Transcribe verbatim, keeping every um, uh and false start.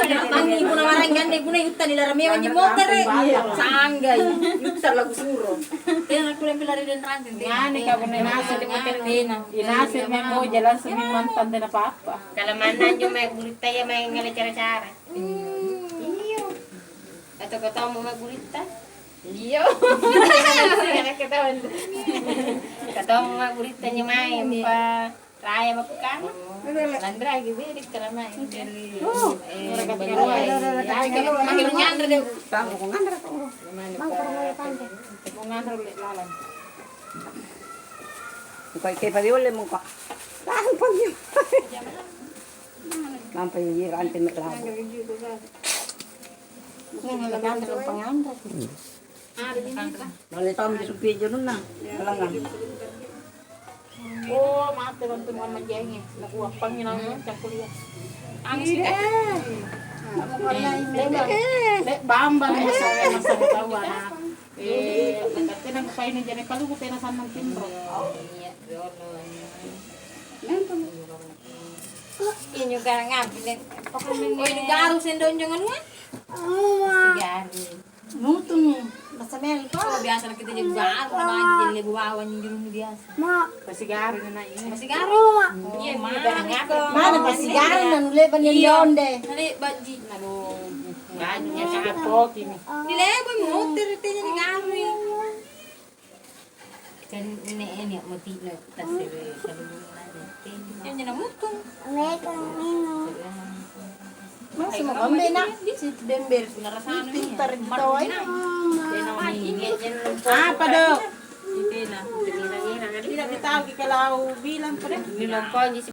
Tangi punna maraeng anne punna yutta nilara memanji motere. Sanggai. Yutta lagu suro. Tena kulle pelari dan ranting. Ngani ka punna nasa di motere tena. Inasa memang boja langsung memang tante na papa. Kalau mana anjo mae guritta ya mae ngale cara-cara. Iyo. Atau kau tahu mau mae guritta? Iyo. Kau tahu mau mae guritta nyo mae pa. Raya bakkana. Lanrai gitu ya, di kalamae. Oh, eh, mereka bagaimana? Tinggal, eh, tinggal, tinggal nganre deh. Bang, mau nganre kok. Bang, kurang mau tanya. Mau nganre ulit lalang. Muka ike padi ulit muka. Lampang ya. Lampang ya, rantai mek lampang. Ini nganre, panganre. Male tau mi supie jonunna. Malangang. Oh, mate bantu Muhammad Jaingi. Nakuappangi naung cakkulia. Angsi deh. Lek bambang masa masa tahu anak. Eh, tena kupaini jane kaluku tena sannang timro. Iya, iya. Injo garang ngapi, Leng? Pokoknya. Oh, ini garu sendonjong anua? Sigaru. Nutumi, masa mel ko? Oh, biasa kita jadi garu, na baji, lebu bawang, jurung biasa. Ma. Pasigaru na iya. Pasigaru. Iya, mana ko? Mana pasigaru na nulle bani londe. Nale baji. Aduh. Banyak. Poki mi. Di lebu motor tanya di garu. Kan ini, ini motifnya tasere kaluluna. Yang jeneng mutung. Mereka minum. Masih mau ambil nak? Si bember. Pintar gitu, eh. Apa dong? Tidak ditahu kalau bilang pada. Ini lompong.